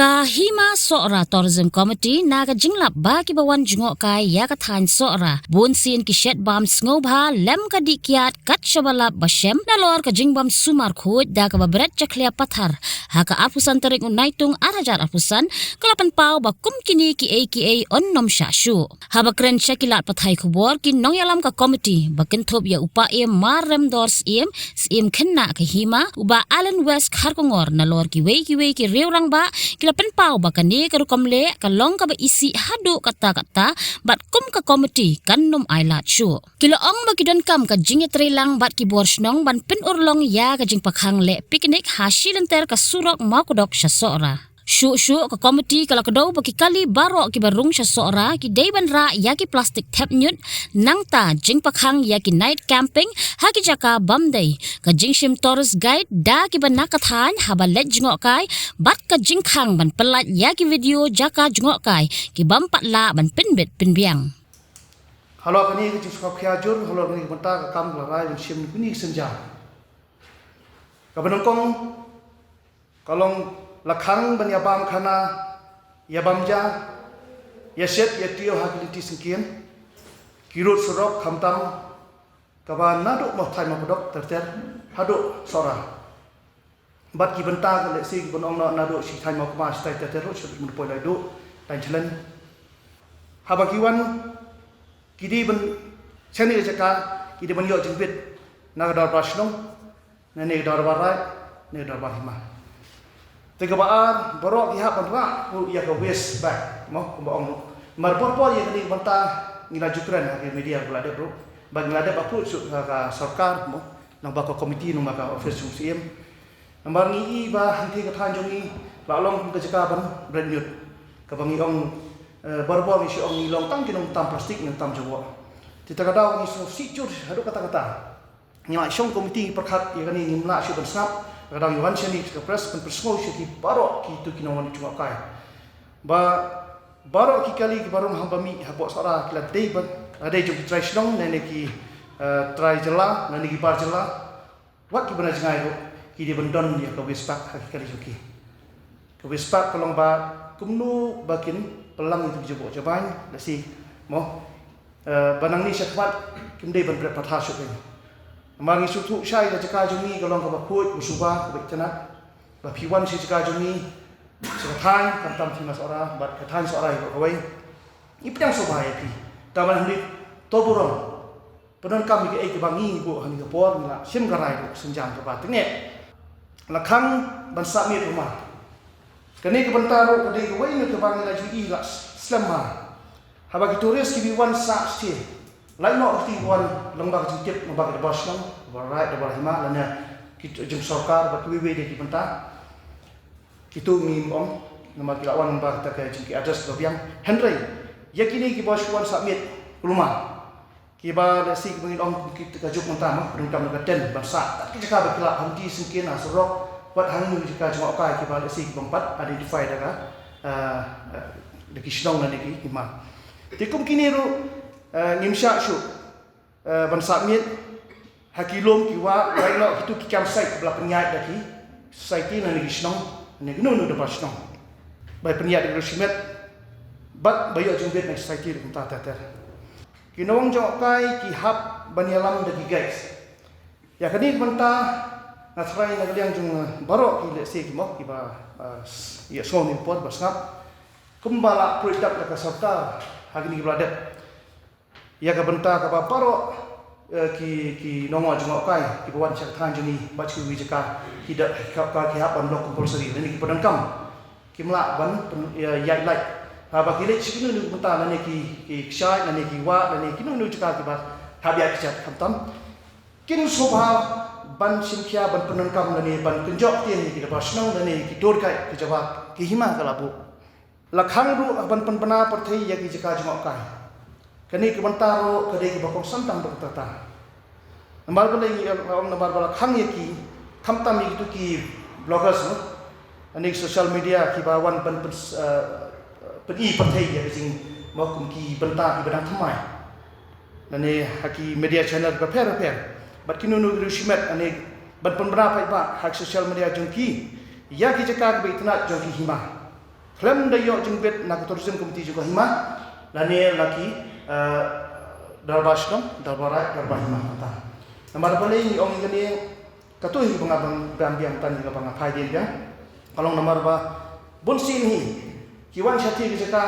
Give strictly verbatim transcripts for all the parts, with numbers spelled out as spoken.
Ka Hima Sohra Tourism Committee na ka jinglap ba kiba wan jngohkai ïa ka thaiñ Sohra, bun sien ki shet bam sngewbha lem ka dih kiad kat shaba lap ba shem nalor ka jingbam sumar khuid da kaba bret jakhlia pathar ha ka arphew san tarik u Naitung ar hajar arphew san, ka la pynpaw ba kum kine kiei kiei yn nym shah shuh. Haba kren sha ki lad pathai khubor, ki nongïalam ka komiti ba kynthup ïa u Bah Marremdor Syiem, Syiem Khynnah ka Hima, u Bah Allen West Kharkongor, nalor kiwei kiwei ki riew rangbah, ki la pynpaw ba kane ka rukom leh ka long kaba isih haduh katta katta, bad kum ka komiti kan nym ailad shuh. Ki la ong ba ki donkam ka jingïatreilang bad ki bor shnong ban pynurlong ïa ka jingpakhang leh picnic ha shi lynter ka surok Mawkdok sha Sohra. Shuh shuh ka komiti ka la kdew ba ki kali baroh kiba rung sha Sohra ki dei ban rah ïa ki plastik thep ñiut, nangta jingpakhang ïa ki night camping ha ki jaka bym dei, ka jingshim tourist guide da kiba na ka thaiñ haba leit jngohkai, bad ka jingkhang ban pyllait ïa ki video jaka jngohkai ki bym pat lah ban pynbit pynbiang. Halor kane ka jingsngewkhia jur, halor kane ka bynta ka kam ka la rai ban shim kine ki sienjam. Kaba nyngkong ka long la khang ban ïa bam khana, ïa bam ja, ïa shet ïa tiew ha ki lynti syngkien, ki rud surok, khamtam kaba naduh Mawthai Mawkdok ter ter haduh Sohra. Bad ki bynta ka lehse ki ban ong noh naduh shi thaiñ Mawkma, shi thaiñ ter ter ruh, shi thaiñ Mynpoi Laiduh, thaiñ Chlen. Haba ki wan, ki dei ban, shane ka jaka ki dei ban ïoh jingbit na ka dorbar shnong, na ne ka dorbar raid, ne ka dorbar hima. Te kaba ar, baroh ki hap ban rah ruh ïa ka waste bag, mo, kumba ong ruh. Namar por por ïa kane ka bynta ngi la ju kren ha ka media ba la dep ruh. Ba ngi la dep approach shuh ha ka sorkar, mo, nang ba ka komiti, nang ba ka office jong u Syiem. Namar ngi i ba hangtei ka thaiñ jong ngi la long kum ka jaka ban bret ñiut. Kaba ngi ong, eh, barabor ngi shu ong ngi long tang ki nongtam plastik, nongtam jawoh. Te kata ka daw ngi sngewsih jur haduh katta katta. Ngi la shong komiti ngi pyrkhat ïa kane, ngim lah shuh ban sngap. Kata ka daw ngi wan shane ka press ban pynsngew sha ki baroh kito ki nongwan jngohkai. Ba baroh ki kali kiba rung haba mih hapoh Sohra ki la dei ban, la dei jong ki trai shnong, lane ki, eh, trai jylla, lane ki bar jylla. Wat kiba na jngai ruh ki dei ban don ïa ka waste bag ha ki kali jong ki. Ka waste bag ka long ba kumno ba kin pynlang ïa ki jaboh jabaiñ, lehse, mo. Eh, ba nangne shakhmat kim dei ban bret pathar shuh kein. Namar ngi sngewthuh shai ka jaka jong ngi ka long kaba khuid, kaba suba, kaba itynnad. Ba phi wan sha jaka jong ngi, sha ka thaiñ, khamtam phi Hima Sohra, bad ka thaiñ Sohra ïa kawei. Ngi pdiang sngewbha ïa phi. Tangba hangne to burom. Pyndonkam ïa kaei kaba ngi buh ha kane ka por, ngi la shim ka rai ruh, sienjam kaba tyngeh. La khang ban sah miet ruh ma. Kane ka bynta ruh ka dei kawei na kaba ngi la ju i la slem ma. Haba ki tourist kiba wan sah shatei, lait noh ki wan lyngba ka jingtip, lyngba ka dorbar shnong, dorbar raid, dorbar hima, lane ki jong sorkar, bad kiwei kiwei de ki bynta. Kito ngim ong, namar ki la wan lyngba kata ka jing ki address ba biang. Hynrei ïa kine kiba shu wan sah miet kulmar, kiba lehse kiba ngin ong kita ka juk mynta ma, pyndonkam da ka tent ban sah kat ki jaka ba ki lah, ha lynti syngkien, ha surok, wat hangne jaka jngohkai, kiba lehse kiba ngim pat identify da ka, eh, eh, da ki shnong lane ki hima. Te kum kine ruh, eh, ngim shah shuh, eh, ban sah miet ha ki lum ki wah, lait noh kito ki campsite ba la pynïaid da ki society lane ki shnong, lane kino kino dorbar shnong. Ba pynïaid da ki riewshimet bad ba ïoh jingbit na ki society ruh kumta ter ter. Ki nongwan jngohkai ki hap ban ïalam da ki guides. Ïa kane ka bynta nga tharai na ka liang jong, eh, baroh ki lehse ki mo kiba, eh, ïohsngew ne por ba sngap. Kumba la pyrshah da ka sorkar ha kine kiba la dep. Ïa ka bynta kaba baroh, eh, ki, ki nongwan jngohkai kiba wan sha ka thaiñ jong ngi bad sha kiwei jaka, ki da, ki hap, ki hap ban long compulsory lane ki pyndonkam. Kim lah ban pyn, ïa, ïaid lait. Haba ki leit sha kino kino ki bynta, lane ki, ki kshaid, lane ki wah, lane kino kino jaka kiba hap ïaid kjat, khamtam kin sngewbha ban shim khia ban pyndonkam lane ban kynjoh ktien ïa ki dorbar shnong lane ki tour guide, ki jaka ki hima ka la buh. La khang ruh ban pynbna pyrthei ïa ki jaka jngohkai. Kane ka bynta ruh ka dei kaba kongsan tang bad kata. Namar balei ngi ong namar ba la khang ïa ki, khamtam ïa kito ki bloggers, no? Lane ki social media kiba wan ban pyn, eh, pyni pyrthei ïa ka jing, mo, kum ki bynta kiba dang thymmai. Lane ha ki media channel bapher bapher. Bad kino kino ki riewshimet, lane ban pynbna paidbah ha ki social media jong ki ïa ki jaka kiba itynnad jong ki hima. Khlem da ïoh jingbit na ka tourism committee jong ka hima, lane la ki, eh, dorbar shnong, dorbar raid, dorbar hima, kata. Namar balei ngi ong ïa kane, kato hi ba nga ban, ban biang tang ïa ka ba nga phai dien biang. Ka long namar ba bun sien hi ki wan sha ki jaka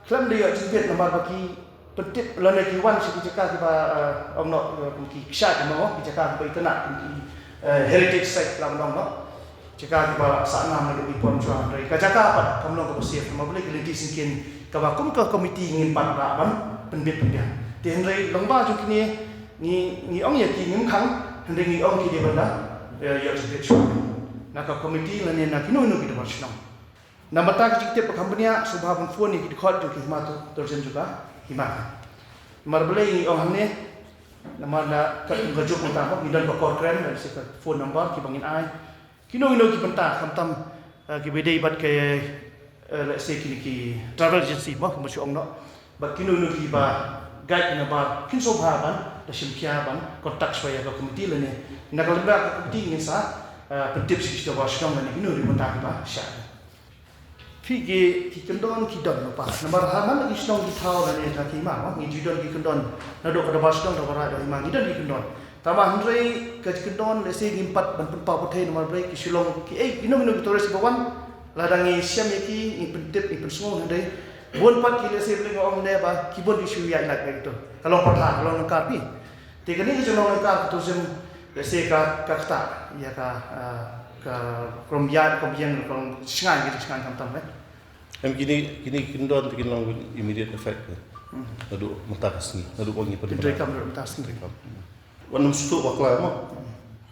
khlem da ïoh jingbit namar ba ki pyntip lane ki wan sha ki jaka kiba, eh, ong noh, eh, kum ki kshaid noh, ki jaka kiba itynnad kum ki, eh, heritage site la ban ong noh. Jaka kiba la sah nam na ki por mynshuwa, hynrei ka jaka pat kam long kaba safe, namar balei ka lynti syngkien kaba kum ka komiti ngim pat lah ban pynbit pynbiang. Te hynrei lyngba jong kine ngi, ngi ong ïa ki ngim khang, hynrei ngi ong ki dei ban da, eh, ïoh jingbit shuwa na ka komiti lane na kino kino ki dorbar shnong. Na bynta ka jingtip ba kham bniah, sngewbha ban phone ïa ki dkhot jong ki hima tu, tourism jong ka hima. Namar balei ngi ong hangne, namar na ka, ka juk mynta ngi don ka kor kren, lane ka phone number kiba ngin ai. Kino kino ki bynta khamtam, eh, kiba dei bad ka, eh, let's say kine ki travel agency mo, kumba shu ong noh. Bad kino kino kiba guide na bar, kin sngewbha ban da shim khia ban contact shuwa ïa ka komiti lane na ka lyngba ka komiti ngin sa, eh, pyntip sha ki dorbar shnong lane kino kino ki bynta kiba shah. Phi, ki, ki kyndon ki don lypa. Namar ha man la ki shnong ki thaw lane ha ki hima mo, ngi ju don ki kyndon. Naduh ka dorbar shnong, dorbar raid, dorbar hima, ngi don ki kyndon. Tangba hynrei ka jingkyndon, let's say, ngim pat ban pynpaw pyrthei namar balei ki shu long ki, eh, kino kino ki tourist ba wan. Lada ngi shem ïa ki, ngi pyntip, ngi pynsngew, hynrei bun pat ki, let's say, balei nga ong ne ba ki bun ki shu ïaid lait ba ito. Ka long pathar, ka long lyngkar phi. Te kane ka jinglong lyngkar ka tourism, let's say, ka, ka ktah ïa ka, ah, ka khlem ïaid, khlem ïeng, khlem shngaiñ, ka shngaiñ khamtam, eh. Em, kine, kine ki kyndon te kin long with immediate effect, eh. Hmm. Naduh mynta ka sngi, naduh ba ngi pynbna. Kin treikam naduh mynta ka sngi. Treikam. Wat nym sngewthuh bakla mo.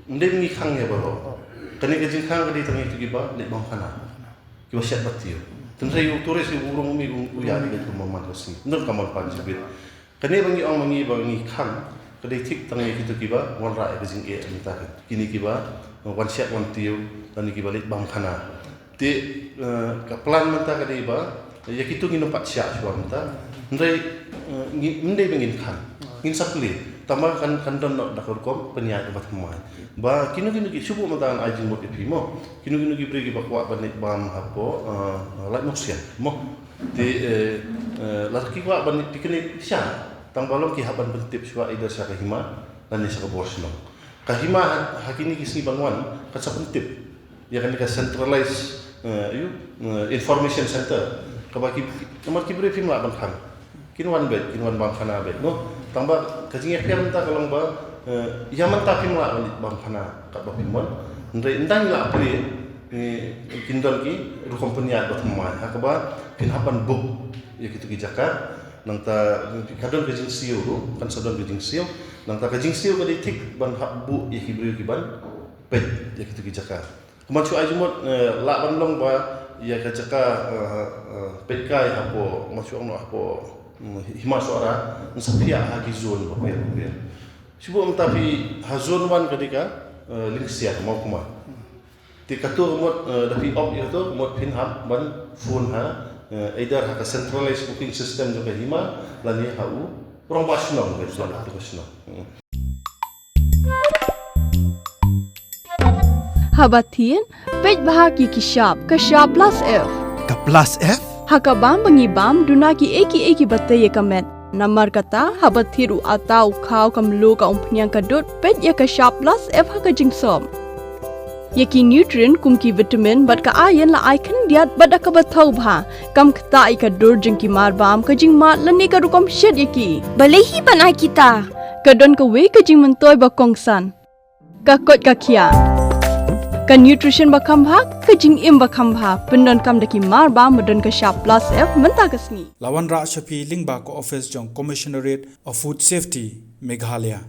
Ym dei ngi khang ïa baroh. Oh. Kane ka jingkhang ka dei tang ïa kito kiba leit bam khana, kiba shet ba tiew. Te hynrei u tourist u rung, u ïaid beit kumba man ka sngi. Ym don kam wan pan jingbit. Kane ba ngi ong ma ngi ba ngi khang ka dei thik tang ïa kito kiba wanrah ïa ka jingeh mynta ka. Kine kiba wan shet wan tiew, lane kiba leit bam khana. Te, eh, ka plan mynta ka dei ba ïa kito ngin ym pat shah shuwa mynta. Hynrei, eh, ngi, ym dei ba ngin khang, ngin sa plie. Tangba kan, kan don noh da ka rukom pynïaid kaba thymmai. Ba kino kino ki, shu buh mynta ngan ai jingmut ïa phi mo. Kino kino ki briew kiba kwah ban leit bam hapoh, eh, Laitumkhrah mo. Te, eh, eh, lada ki kwah ban leit picnic, shah. Tangba long ki hap ban pyntip shuwa either sha ka hima lane sha ka bor shnong. Ka hima ha, ha kine ki sngi ban wan kan sa pyntip ïa kane ka centralized, eh, aiu, eh, information center. Kaba ki, namar ki briew phim lah ban khang. Kin wan beit, kin wan bam khana beit, no? Tangba ka jingïapher mynta ka long ba, eh, ïa mynta phim lah ban bam khana katba phim wan. Hynrei ynda ngi la plie, eh, kin don ki rukom pynïaid ba thymmai. Ha kaba phin hap ban book ïa kito ki jaka. Nangta ka don ka jingsiew ruh, kan sa don ka jingsiew. Nangta ka jingsiew ka dei thik ban hap buh ïa ki briew kiban peit ïa kito ki jaka. Kumba shu ai jingmut, eh, lah ban long ba ïa ka jaka, eh, eh, peitkai hapoh, kumba shu ong noh hapoh, mm, Hima Sohra, yn sa phiah ha ki zone bapher bapher. Shu buh mynta phi ha zone one ka dei ka, eh, Lyngksiar, Mawkmar. Te kato ka mut, eh, da phi opt ïa kato ka mut phin hap ban phone ha, eh, either ha ka centralized booking system jong ka hima lane ha u rangbah shnong, ka shnong, ka shnong. Hmm. Haba thied, peit bha ïa ki shap, ka shap plus F. Ka plus F? Ha ka bam ba ngi bam, duna kiei kiei kiba tei ïa ka met. Namar kata, haba thied u atta, u khaw, ka mluh, ka umphniang, ka dud, peit ïa ka shap plus F ha ka jingsop. Ïa ki nutrient kum ki vitamin bad ka iron la ai khyndiat bad da kaba thaw bha. Kam ktah ïa ka dur jong ki mar bam, ka jingmad lane ka rukom shet ïa ki. Balei hi ban ai kita? Ka don kawei ka jingmyntoi ba kongsan. Ka koit ka khiah. Ka nutrition ba kham bha, ka jingim ba kham bha. Pyndonkam da ki mar bam ba don ka shap plus F mynta ka sngi. La wanrah sha phi lyngba ka office jong Commissionerate of Food Safety, Meghalaya.